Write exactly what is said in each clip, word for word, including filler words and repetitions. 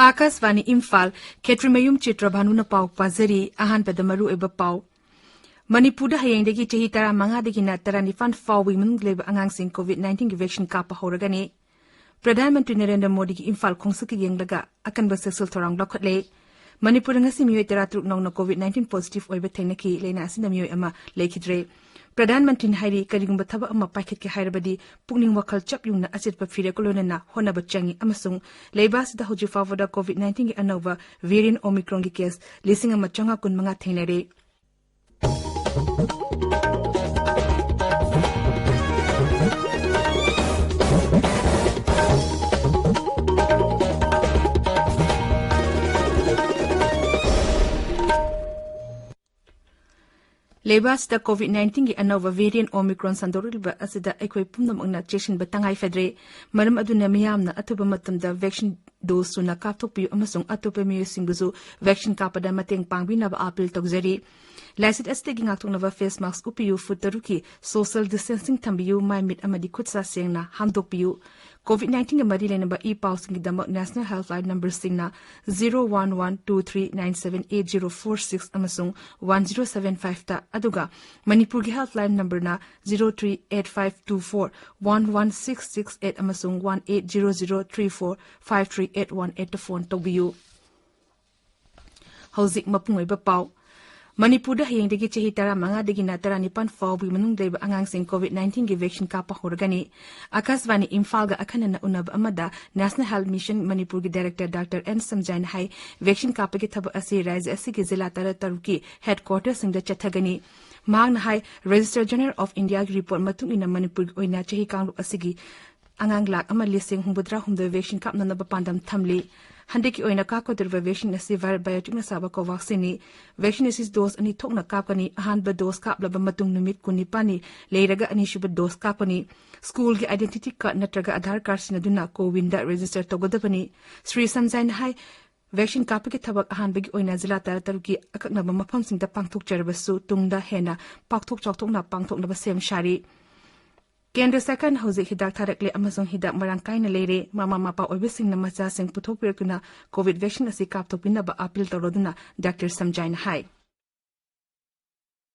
ꯑꯥꯀꯥꯁꯕꯥꯅꯤ ꯏꯝꯐꯥꯜ, ꯈꯦꯇ꯭ꯔꯤꯃꯌꯨꯝ ꯆꯤꯇ꯭ꯔꯚꯥꯅꯨꯅ ꯄꯥꯎ ꯄꯥꯖꯔꯤ꯫ ꯑꯍꯥꯟꯕꯗ ꯃꯔꯨꯑꯣꯏꯕ ꯄꯥꯎ꯫ ꯃꯅꯤꯄꯨꯔꯗ ꯍꯌꯦꯡꯗꯒꯤ ꯆꯍꯤ ꯇꯔꯥꯃꯉꯥꯗꯒꯤꯅ ꯇꯔꯥꯅꯤꯄꯥꯟ ꯐꯥꯎꯕꯒꯤ ꯃꯅꯨꯡꯗ ꯂꯩꯕ ꯑꯉꯥꯡꯁꯤꯡ ꯀꯣꯚꯤꯗ ꯅꯥꯏꯟꯇꯤꯟꯒꯤ ꯚꯦꯛꯁꯤꯟ ꯀꯥꯞꯄ ꯍꯧꯔꯒꯅꯤ꯫ ꯄ꯭ꯔꯙꯥꯟ ꯃꯟꯇ꯭ꯔꯤ ꯅꯔꯦꯟꯗ꯭ꯔ ꯃꯣꯗꯤꯒꯤ ꯏꯝꯐꯥꯜ ꯈꯣꯡꯆꯠꯀ ꯌꯦꯡꯂꯒ ꯑꯀꯟꯕ ꯆꯦꯛꯁꯤꯜ ꯊꯧꯔꯥꯡ ꯂꯧꯈꯠꯂꯦ꯫ ꯃꯅꯤꯄꯨꯔꯗ ꯉꯁꯤ ꯃꯤꯑꯣꯏ ꯇꯔꯥꯇꯔꯨꯛ ꯅꯧꯅ ꯀꯣꯚꯤꯗ ꯅꯥꯏꯟꯇꯤꯟ ꯄꯣꯖꯤꯇꯤꯚ ꯑꯣꯏꯕ ꯊꯦꯡꯅꯈꯤ꯫ ꯂꯥꯏꯅꯥ ꯑꯁꯤꯅ ꯃꯤꯑꯣꯏ ꯑꯃ ꯂꯩꯈꯤꯗ꯭ꯔꯦ꯫ ꯄ꯭ꯔꯙꯥꯟ ꯃꯟꯇ꯭ꯔꯤꯅ ꯍꯥꯏꯔꯤ, ꯀꯔꯤꯒꯨꯝꯕ ꯊꯕꯛ ꯑꯃ ꯄꯥꯏꯈꯠꯀꯦ ꯍꯥꯏꯔꯕꯗꯤ ꯄꯨꯛꯅꯤꯡ ꯋꯥꯈꯜ ꯆꯞ ꯌꯨꯡꯅ ꯑꯆꯦꯠꯄ ꯐꯤꯔꯦꯞꯀ ꯂꯣꯏꯅꯅ ꯍꯣꯠꯅꯕ ꯆꯪꯏ ꯑꯃꯁꯨꯡ ꯂꯩꯕꯥꯛ ꯑꯁꯤꯗ ꯍꯧꯖꯤꯛ ꯐꯥꯎꯕꯗ ꯀꯣꯚꯤꯗ ꯅꯥꯏꯟꯇꯤꯟꯒꯤ ꯑꯅꯧꯕ ꯚꯦꯔꯤꯌꯦꯟꯠ ꯑꯣꯃꯤꯀ꯭ꯔꯣꯟꯒꯤ ꯀꯦꯁ ꯂꯤꯁꯤꯡ ꯑꯃ ꯆꯥꯝꯃꯉꯥ ꯀꯨꯟꯃꯉꯥ ꯊꯦꯡꯅꯔꯦ꯫ ꯂꯩꯕꯥꯛ ꯑꯁꯤꯗ ꯀꯣꯚꯤꯗ ꯅꯥꯏꯟꯇꯤꯟꯒꯤ ꯑꯅꯧꯕ ꯚꯦꯔꯤꯌꯦꯟꯠ ꯑꯣꯃꯤꯀ꯭ꯔꯣꯟ ꯁꯟꯗꯣꯔꯛꯂꯤꯕ ꯑꯁꯤꯗ ꯑꯩꯈꯣꯏ ꯄꯨꯝꯅꯃꯛꯅ ꯆꯦꯛꯁꯤꯟꯕ ꯇꯉꯥꯏ ꯐꯗ꯭ꯔꯦ꯫ ꯃꯔꯝ ꯑꯗꯨꯅ ꯃꯤꯌꯥꯝꯅ ꯑꯊꯨꯕ ꯃꯇꯝꯗ ꯚꯦꯛꯁꯤꯟ ꯗꯣꯁ ꯁꯨꯅ ꯀꯥꯞꯊꯣꯛꯄꯤꯌꯨ ꯑꯃꯁꯨꯡ ꯑꯇꯣꯞꯄ ꯃꯤꯑꯣꯏꯁꯤꯡꯕꯨꯁꯨ ꯚꯦꯛꯁꯤꯟ ꯀꯥꯞꯄꯗ ꯃꯇꯦꯡ ꯄꯥꯡꯕꯤꯅꯕ ꯑꯥꯄꯤꯜ ꯇꯧꯖꯔꯤ꯫ ꯂꯥꯏꯆꯠ ꯑꯁꯤꯗꯒꯤ ꯉꯥꯛꯊꯣꯛꯅꯕ ꯐꯦꯁ ꯃꯥꯁꯛ ꯎꯞꯄꯤꯌꯨ, ꯐꯨꯠ ꯇꯔꯨꯛꯀꯤ ꯁꯣꯁꯤꯌꯦꯜ ꯗꯤꯁꯇꯦꯟꯁꯤꯡ ꯊꯝꯕꯤꯌꯨ, ꯃꯥꯏ ꯃꯤꯠ ꯑꯃꯗꯤ ꯈꯨꯠ ꯁꯥ ꯁꯦꯡꯅ ꯍꯥꯝꯗꯣꯛꯄꯤꯌꯨ꯫ ꯀꯣꯚꯤꯗ ꯅꯥꯏꯟꯇꯤꯟꯒ ꯃꯔꯤ ꯂꯩꯅꯕ ꯏ ꯄꯥꯎꯁꯤꯡꯒꯤꯗꯃꯛ ꯅꯦꯁꯅꯦꯜ ꯍꯦꯜꯞꯂꯥꯏꯟ ꯅꯝꯕꯔꯁꯤꯡꯅ zero one one two three nine seven eight zero four six ꯑꯃꯁꯨꯡ ꯋꯥꯟ ꯖꯤꯔꯣ ꯁꯚꯦꯟ ꯐꯥꯏꯚꯇ, ꯑꯗꯨꯒ ꯃꯅꯤꯄꯨꯔꯒꯤ ꯍꯦꯜꯞꯂꯥꯏꯟ ꯅꯝꯕꯔꯅ zero three eight five two four one one six six eight ꯑꯃꯁꯨꯡ one eight zero zero three four five three eight one ꯑꯩꯠꯇ phone ꯇꯧꯕꯤꯌꯨ꯫ ꯍꯧꯖꯤꯛ ꯃꯄꯨꯡ ꯑꯣꯏꯕ ꯄꯥꯎ꯫ ꯃꯅꯤꯄꯨꯔꯗ ꯍꯌꯦꯡꯗꯒꯤ ꯆꯍꯤ ꯇꯔꯥꯃꯉꯥꯗꯒꯤꯅ ꯇꯔꯥꯅꯤꯄꯥꯟ ꯐꯥꯎꯕꯒꯤ ꯃꯅꯨꯡꯗ ꯂꯩꯕ ꯑꯉꯥꯡꯁꯤꯡ ꯀꯣꯚꯤꯗ ꯅꯥꯏꯟꯇꯤꯟꯒꯤ ꯚꯦꯛꯁꯤꯟ ꯀꯥꯞꯄ ꯍꯧꯔꯒꯅꯤ꯫ ꯑꯥꯀꯥꯁꯕꯥꯅꯤ ꯏꯝꯐꯥꯜꯒ ꯑꯈꯟꯅꯅ ꯎꯅꯕ ꯑꯃꯗ ꯅꯦꯁꯅꯦꯜ ꯍꯦꯜꯊ ꯃꯤꯁꯟ ꯃꯅꯤꯄꯨꯔꯒꯤ ꯗꯥꯏꯔꯦꯛꯇꯔ ꯗꯥꯛꯇꯔ ꯑꯦꯟ ꯁꯝꯖꯥꯏꯅ ꯍꯥꯏ, ꯚꯦꯛꯁꯤꯟ ꯀꯥꯞꯄꯒꯤ ꯊꯕꯛ ꯑꯁꯤ ꯔꯥꯖ꯭ꯌ ꯑꯁꯤꯒꯤ ꯖꯤꯂꯥ ꯇꯔꯥꯇꯔꯨꯛꯀꯤ ꯍꯦꯗꯀ꯭ꯋꯥꯇꯔꯁꯤꯡꯗ ꯆꯠꯊꯒꯅꯤ꯫ ꯃꯍꯥꯛꯅ ꯍꯥꯏ, ꯔꯦꯖꯤꯁꯇꯔ ꯖꯦꯅꯔꯦꯜ ꯑꯣꯐ ꯏꯟꯗꯤꯌꯥꯒꯤ ꯔꯤꯄꯣꯔꯠ ꯃꯇꯨꯡ ꯏꯟꯅ ꯃꯅꯤꯄꯨꯔꯒꯤ ꯑꯣꯏꯅ ꯆꯍꯤ ꯀꯥꯡꯂꯨꯞ ꯑꯁꯤꯒꯤ ꯑꯉꯥꯡ ꯂꯥꯈ ꯑꯃ ꯂꯤꯁꯤꯡ ꯍꯨꯝꯐꯨꯇꯔꯥ ꯍꯨꯝꯗꯣꯏ vaccine ꯀꯥꯞꯅꯅꯕ ꯄꯥꯟꯗꯝ ꯊꯝꯂꯤ꯫ ꯍꯟꯗꯛꯀꯤ ꯑꯣꯏꯅ ꯀꯥꯞꯀꯗꯧꯔꯤꯕ vaccine ꯑꯁꯤ Bharat Biotechꯅ ꯁꯥꯕ Covaxinꯅꯤ꯫ Vaccine ꯑꯁꯤ dose ꯑꯅꯤ ꯊꯣꯛꯅ ꯀꯥꯞꯀꯅꯤ꯫ ꯑꯍꯥꯟꯕ dose ꯀꯥꯞꯂꯕ ꯃꯇꯨꯡ ꯅꯨꯃꯤꯠ ꯀꯨꯟꯅꯤꯄꯥꯟꯅꯤ ꯂꯩꯔꯒ ꯑꯅꯤꯁꯨꯕ dose ꯀꯥꯞꯀꯅꯤ꯫ Schoolꯒꯤ identity card ꯅꯠꯇ꯭ꯔꯒ Aadhaar card ꯁꯤꯖꯤꯟꯅꯗꯨꯅ CoWINꯗ register ꯇꯧꯒꯗꯕꯅꯤ꯫ ꯁ꯭ꯔꯤ ꯁꯝꯖꯥꯏꯅ ꯍꯥꯏ, vaccine ꯀꯥꯞꯄꯒꯤ ꯊꯕꯛ ꯑꯍꯥꯟꯕꯒꯤ ꯑꯣꯏꯅ ꯖꯤꯂꯥ ꯇꯔꯥꯇꯔꯨꯛꯀꯤ ꯑꯀꯛꯅꯕ ꯃꯐꯝꯁꯤꯡꯗ ꯄꯥꯡꯊꯣꯛꯆꯔꯕꯁꯨ ꯇꯨꯡꯗ ꯍꯦꯟꯅ ꯄꯥꯛꯊꯣꯛ ꯆꯥꯎꯊꯣꯛꯅ ꯄꯥꯡꯊꯣꯛꯅꯕ ꯁꯦꯝ ꯁꯥꯔꯤ꯫ ꯀꯦꯟꯗ꯭ꯔ ꯁꯔꯀꯥꯔꯅ ꯍꯧꯖꯤꯛ ꯍꯤꯗꯥꯛ ꯊꯥꯔꯛꯂꯦ ꯑꯃꯁꯨꯡ ꯍꯤꯗꯥꯛ ꯃꯔꯥꯡ ꯀꯥꯏꯅ ꯂꯩꯔꯦ꯫ ꯃꯃꯥ ꯃꯄꯥ ꯑꯣꯏꯕꯁꯤꯡꯅ ꯃꯆꯥꯁꯤꯡ ꯄꯨꯊꯣꯛꯄꯤꯔꯛꯇꯨꯅ COVID vaccine ꯑꯁꯤ ꯀꯥꯞꯊꯣꯛꯄꯤꯅꯕ appeal ꯇꯧꯔꯗꯨꯅ ꯗꯥꯛꯇꯔ ꯁꯝꯖꯥꯏꯅ ꯍꯥꯏ꯫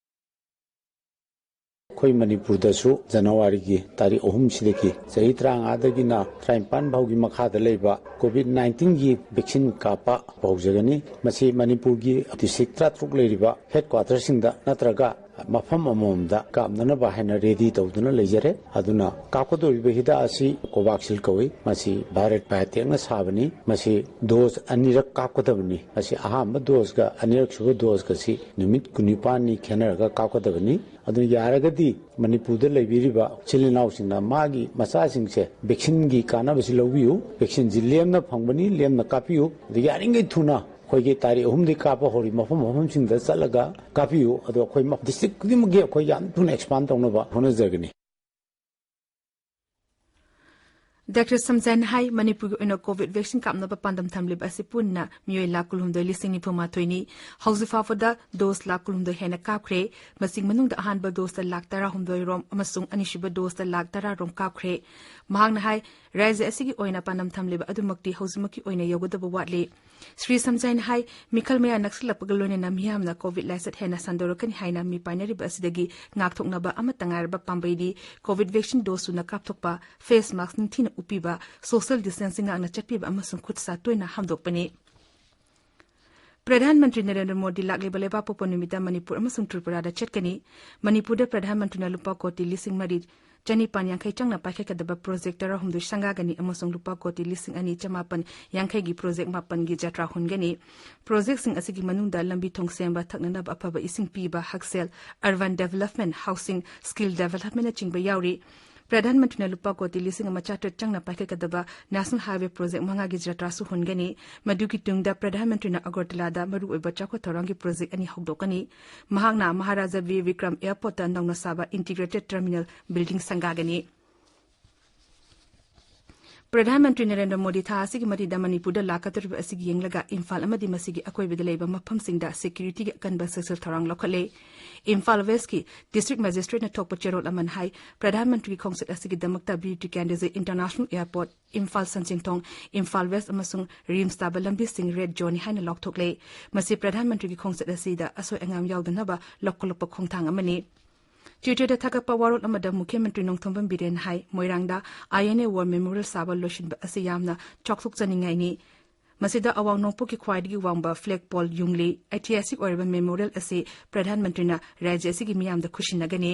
ꯑꯩꯈꯣꯏ ꯃꯅꯤꯄꯨꯔꯗꯁꯨ ꯖꯅꯋꯥꯔꯤꯒꯤ ꯇꯥꯔꯤꯛ ꯑꯍꯨꯝꯁꯤꯗꯒꯤ ꯆꯍꯤ ꯇꯔꯥꯃꯉꯥꯗꯒꯤꯅ ꯇꯔꯥꯅꯤꯄꯥꯟ ꯐꯥꯎꯒꯤ ꯃꯈꯥꯗ ꯂꯩꯕ COVID nineteenꯒꯤ vaccine ꯀꯥꯞꯄ ꯍꯧꯖꯒꯅꯤ꯫ ꯃꯁꯤ ꯃꯅꯤꯄꯨꯔꯒꯤ district ꯇꯔꯥꯇꯔꯨꯛ ꯂꯩꯔꯤꯕ headquarterꯁꯤꯡꯗ ꯅꯠꯇ꯭ꯔꯒ ꯃꯐꯝ ꯑꯃꯃꯝꯗ ꯀꯥꯞꯅꯅꯕ ꯍꯥꯏꯅ ready ꯇꯧꯗꯨꯅ ꯂꯩꯖꯔꯦ꯫ ꯑꯗꯨꯅ ꯀꯥꯞꯀꯗꯧꯔꯤꯕ ꯍꯤꯗꯥꯛ ꯑꯁꯤ Covaxin ꯀꯧꯏ꯫ ꯃꯁꯤ Bharat Biotechꯅ ꯁꯥꯕꯅꯤ꯫ ꯃꯁꯤ dose ꯑꯅꯤꯔꯛ ꯀꯥꯞꯀꯗꯕꯅꯤ꯫ ꯃꯁꯤ ꯑꯍꯥꯟꯕ doseꯒ ꯑꯅꯤꯔꯛ ꯁꯨꯕ doseꯒꯁꯤ ꯅꯨꯃꯤꯠ ꯀꯨꯟꯅꯤꯄꯥꯟꯅꯤ ꯈꯦꯠꯅꯔꯒ ꯀꯥꯞꯀꯗꯕꯅꯤ꯫ ꯑꯗꯨꯅ ꯌꯥꯔꯒꯗꯤ ꯃꯅꯤꯄꯨꯔꯗ ꯂꯩꯕꯤꯔꯤꯕ ꯏꯆꯤꯜ ꯏꯅꯥꯎꯁꯤꯡꯅ ꯃꯥꯒꯤ ꯃꯆꯥꯁꯤꯡꯁꯦ vaccineꯒꯤ ꯀꯥꯟꯅꯕꯁꯤ ꯂꯧꯕꯤꯌꯨ꯫ Vaccineꯁꯤ ꯂꯦꯝꯅ ꯐꯪꯕꯅꯤ, ꯂꯦꯝꯅ ꯀꯥꯞꯄꯤꯌꯨ꯫ ꯑꯗ ꯌꯥꯔꯤꯉꯩ ꯊꯨꯅ ꯑꯩꯈꯣꯏꯒꯤ ꯇꯥꯔꯤꯛ ꯑꯍꯨꯝꯗꯒꯤ ꯀꯥꯞꯄ ꯍꯧꯔꯤ ꯃꯐꯝ ꯃꯐꯝꯁꯤꯡꯗ ꯆꯠꯂꯒ ꯀꯥꯞꯄꯤꯌꯨ꯫ ꯑꯗꯣ ꯑꯩꯈꯣꯏ ꯃ-, district ꯈꯨꯗꯤꯡꯃꯛꯀꯤ ꯑꯩꯈꯣꯏ ꯌꯥꯝ ꯊꯨꯅ expand ꯇꯧꯅꯕ ꯍꯣꯠꯅꯖꯒꯅꯤ꯫ ꯗꯥꯛꯇꯔ ꯁꯝꯖꯥꯏꯅ ꯍꯥꯏ, ꯃꯅꯤꯄꯨꯔꯒꯤ ꯑꯣꯏꯅ COVID vaccine ꯀꯥꯞꯅꯕ ꯄꯥꯟꯗꯝ ꯊꯝꯂꯤꯕ ꯑꯁꯤ ꯄꯨꯟꯅ ꯃꯤꯑꯣꯏ ꯂꯥꯈ ꯀꯨꯟꯍꯨꯝꯗꯣꯏ ꯂꯤꯁꯤꯡ ꯅꯤꯐꯨ ꯃꯥꯊꯣꯏꯅꯤ꯫ ꯍꯧꯖꯤꯛ ꯐꯥꯎꯕꯗ dose ꯂꯥꯈ ꯀꯨꯟꯍꯨꯝꯗꯣꯏ ꯍꯦꯟꯅ ꯀꯥꯞꯈ꯭ꯔꯦ꯫ ꯃꯁꯤꯒꯤ ꯃꯅꯨꯡꯗ ꯑꯍꯥꯟꯕ doseꯇ ꯂꯥꯈ ꯇꯔꯥꯍꯨꯝꯗꯣꯏ ꯔꯣꯝ ꯑꯃꯁꯨꯡ ꯑꯅꯤꯁꯨꯕ doseꯇ ꯂꯥꯈ ꯇꯔꯥ ꯔꯣꯝ ꯀꯥꯞꯈ꯭ꯔꯦ꯫ ꯃꯍꯥꯛꯅ ꯍꯥꯏ, ꯔꯥꯖ꯭ꯌ ꯑꯁꯤꯒꯤ ꯑꯣꯏꯅ ꯄꯥꯟꯗꯝ ꯊꯝꯂꯤꯕ ꯑꯗꯨꯃꯛꯇꯤ ꯍꯧꯖꯤꯛꯃꯛꯀꯤ ꯑꯣꯏꯅ ꯌꯧꯒꯗꯕ ꯋꯥꯠꯂꯤ꯫ ꯁ꯭ꯔꯤ ꯁꯝꯖꯥꯏꯅ ꯍꯥꯏ, ꯃꯤꯈꯜ ꯃꯌꯥ ꯅꯛꯁꯤꯜꯂꯛꯄꯒ ꯂꯣꯏꯅꯅ ꯃꯤꯌꯥꯝꯅ COVID ꯂꯥꯏꯆꯠ ꯍꯦꯟꯅ ꯁꯟꯗꯣꯔꯛꯀꯅꯤ ꯍꯥꯏꯅ ꯃꯤꯄꯥꯏꯅꯔꯤꯕ ꯑꯁꯤꯗꯒꯤ ꯉꯥꯛꯊꯣꯛꯅꯕ ꯑꯃꯠꯇ ꯉꯥꯏꯔꯕ ꯄꯥꯝꯕꯩꯗꯤ COVID vaccine dose ꯁꯨꯅ ꯀꯥꯞꯊꯣꯛꯄ, face mask ꯅꯤꯡꯊꯤꯅ ꯎꯞꯄꯤꯕ, social distancing ꯉꯥꯛꯅ ꯆꯠꯄꯤꯕ ꯑꯃꯁꯨꯡ ꯈꯨꯠ ꯁꯥ ꯇꯣꯏꯅ ꯍꯥꯝꯗꯣꯛꯄꯅꯤ꯫ ꯄ꯭ꯔꯙꯥꯟ ꯃꯟꯇ꯭ꯔꯤ ꯅꯔꯦꯟꯗ꯭ꯔ ꯃꯣꯗꯤ ꯂꯥꯛꯂꯤꯕ ꯂꯩꯕꯥꯛꯄꯣꯛꯄ ꯅꯨꯃꯤꯠꯇ ꯃꯅꯤꯄꯨꯔ ꯑꯃꯁꯨꯡ ꯇ꯭ꯔꯤꯄꯨꯔꯥꯗ ꯆꯠꯀꯅꯤ꯫ ꯃꯅꯤꯄꯨꯔꯗ ꯄ꯭ꯔꯙꯥꯟ ꯃꯟꯇ꯭ꯔꯤꯅ ꯂꯨꯄꯥ ꯀꯣꯇꯤ ꯂꯤꯁꯤꯡ ꯃꯔꯤ ꯆꯅꯤꯄꯥꯟ ꯌꯥꯡꯈꯩ ꯆꯪꯅ ꯄꯥꯏꯈꯠꯀꯗꯕ project ꯇꯔꯥꯍꯨꯝꯗꯣꯏ ꯁꯪꯒꯥꯒꯅꯤ ꯑꯃꯁꯨꯡ ꯂꯨꯄꯥ ꯀꯣꯇꯤ ꯂꯤꯁꯤꯡ ꯑꯅꯤ ꯆꯃꯥꯄꯟ ꯌꯥꯡꯈꯩꯒꯤ project ꯃꯥꯄꯟꯒꯤ ꯖꯇ꯭ꯔꯥ ꯍꯨꯟꯒꯅꯤ꯫ Projectꯁꯤꯡ ꯑꯁꯤꯒꯤ ꯃꯅꯨꯡꯗ ꯂꯝꯕꯤ ꯊꯣꯡ ꯁꯦꯝꯕ, ꯊꯛꯅꯅꯕ ꯑꯐꯕ ꯏꯁꯤꯡ ꯄꯤꯕ, ꯍꯛꯁꯦꯜ, urban development, housing, skill developmentꯅꯆꯤꯡꯕ ꯌꯥꯎꯔꯤ꯫ ꯄ꯭ꯔꯙꯥꯟ ꯃꯟꯇ꯭ꯔꯤꯅ ꯂꯨꯄꯥ ꯀꯣꯇꯤ ꯂꯤꯁꯤꯡ ꯑꯃ ꯆꯥꯇ꯭ꯔꯦꯠ ꯆꯪꯅ ꯄꯥꯏꯈꯠꯀꯗꯕ ꯅꯦꯁꯅꯦꯜ ꯍꯥꯏꯋꯦ ꯄ꯭ꯔꯣꯖꯦꯛ ꯃꯉꯥꯒꯤ ꯖꯇ꯭ꯔꯥꯁꯨ ꯍꯨꯟꯒꯅꯤ꯫ ꯃꯗꯨꯒꯤ ꯇꯨꯡꯗ ꯄ꯭ꯔꯙꯥꯟ ꯃꯟꯇ꯭ꯔꯤꯅ ꯑꯒꯔꯇꯂꯥꯗ ꯃꯔꯨꯑꯣꯏꯕ ꯆꯥꯎꯈꯠ ꯊꯧꯔꯥꯡꯒꯤ ꯄ꯭ꯔꯣꯖꯦꯛ ꯑꯅꯤ ꯍꯧꯗꯣꯛꯀꯅꯤ꯫ ꯃꯍꯥꯛꯅ ꯃꯍꯥꯔꯥꯖꯥ ꯕꯤꯔ ꯕꯤꯀ꯭ꯔꯝ ꯑꯦꯌꯔꯄꯣꯔꯠꯇ ꯅꯧꯅ ꯁꯥꯕ integrated terminal building ꯁꯪꯒꯥꯒꯅꯤ꯫ Pradhan Mantri Narendra Modi ꯊꯥ ꯑꯁꯤꯒꯤ ꯃꯔꯤꯗ ꯃꯅꯤꯄꯨꯔꯗ ꯂꯥꯛꯀꯗꯧꯔꯤꯕ ꯑꯁꯤꯒꯤ ꯌꯦꯡꯂꯒ ꯏꯝꯐꯥꯜ ꯑꯃꯗꯤ ꯃꯁꯤꯒꯤ ꯑꯀꯣꯏꯕꯗ ꯂꯩꯕ ꯃꯐꯝꯁꯤꯡꯗ ꯁꯦꯀ꯭ꯌꯨꯔꯤꯇꯤꯒꯤ ꯑꯀꯟꯕ ꯆꯦꯛꯁꯤꯜ ꯊꯧꯔꯥꯡ ꯂꯧꯈꯠꯂꯦ꯫ ꯏꯝꯐꯥꯜ ꯋꯦꯁꯀꯤ ꯗꯤꯁꯇ꯭ꯔꯤꯛ ꯃꯦꯖꯤꯁꯇ꯭ꯔꯦꯠꯅ ꯊꯣꯛꯄ ꯆꯦꯔꯣꯜ ꯑꯃꯅ ꯍꯥꯏ, ꯄ꯭ꯔꯙꯥꯟ ꯃꯟꯇ꯭ꯔꯤꯒꯤ ꯈꯣꯡꯆꯠ ꯑꯁꯤꯒꯤꯗꯃꯛꯇ Bir Tikendrajit international airport, Imphal Sanjenthong, Imphal west ꯑꯃꯁꯨꯡ ꯔꯤꯝꯁ ꯇꯥꯕ ꯂꯝꯕꯤꯁꯤꯡ ꯔꯦꯗ ꯖꯣꯟꯅꯤ ꯍꯥꯏꯅ ꯂꯥꯎꯊꯣꯛꯂꯦ꯫ ꯃꯁꯤ ꯄ꯭ꯔꯙꯥꯟ ꯃꯟꯇ꯭ꯔꯤꯒꯤ ꯈꯣꯡꯆꯠ ꯑꯁꯤꯗ ꯑꯁꯣꯏ ꯑꯉꯥꯝ ꯌꯥꯎꯗꯅꯕ ꯂꯧꯈꯠꯂꯛꯄ ꯈꯣꯡꯊꯥꯡ ꯑꯃꯅꯤ꯫ ꯇ꯭ꯋꯤꯇꯔꯗ ꯊꯥꯒꯠꯄ ꯋꯥꯔꯣꯜ ꯑꯃꯗ ꯃꯨꯈ꯭ꯌ ꯃꯟꯇ꯭ꯔꯤ ꯅꯣꯡꯊꯣꯝꯕꯝ ꯕꯤꯔꯦꯟ ꯍꯥꯏ, ꯃꯣꯏꯔꯥꯡꯗ ꯑꯥꯏ ꯑꯦꯟ ꯑꯦ ꯋꯥꯔ ꯃꯦꯃꯣꯔꯤꯌꯦꯜ ꯁꯥꯕ ꯂꯣꯏꯁꯤꯟꯕ ꯑꯁꯤ ꯌꯥꯝꯅ ꯆꯥꯎꯊꯣꯛꯆꯅꯤꯡꯉꯥꯏꯅꯤ꯫ ꯃꯁꯤꯗ ꯑꯋꯥꯡ ꯅꯣꯡꯄꯣꯛꯀꯤ ꯈ꯭ꯋꯥꯏꯗꯒꯤ ꯋꯥꯡꯕ ꯐ꯭ꯂꯦꯒ ꯄꯣꯜ ꯌꯨꯡꯂꯤ꯫ ꯑꯩꯇꯤꯍꯥꯁꯤꯛ ꯑꯣꯏꯔꯕ ꯃꯦꯃꯣꯔꯤꯌꯦꯜ ꯑꯁꯤ ꯄ꯭ꯔꯙꯥꯟ ꯃꯟꯇ꯭ꯔꯤꯅ ꯔꯥꯖ꯭ꯌ ꯑꯁꯤꯒꯤ ꯃꯤꯌꯥꯝꯗ ꯈꯨꯠꯁꯤꯟꯅꯒꯅꯤ꯫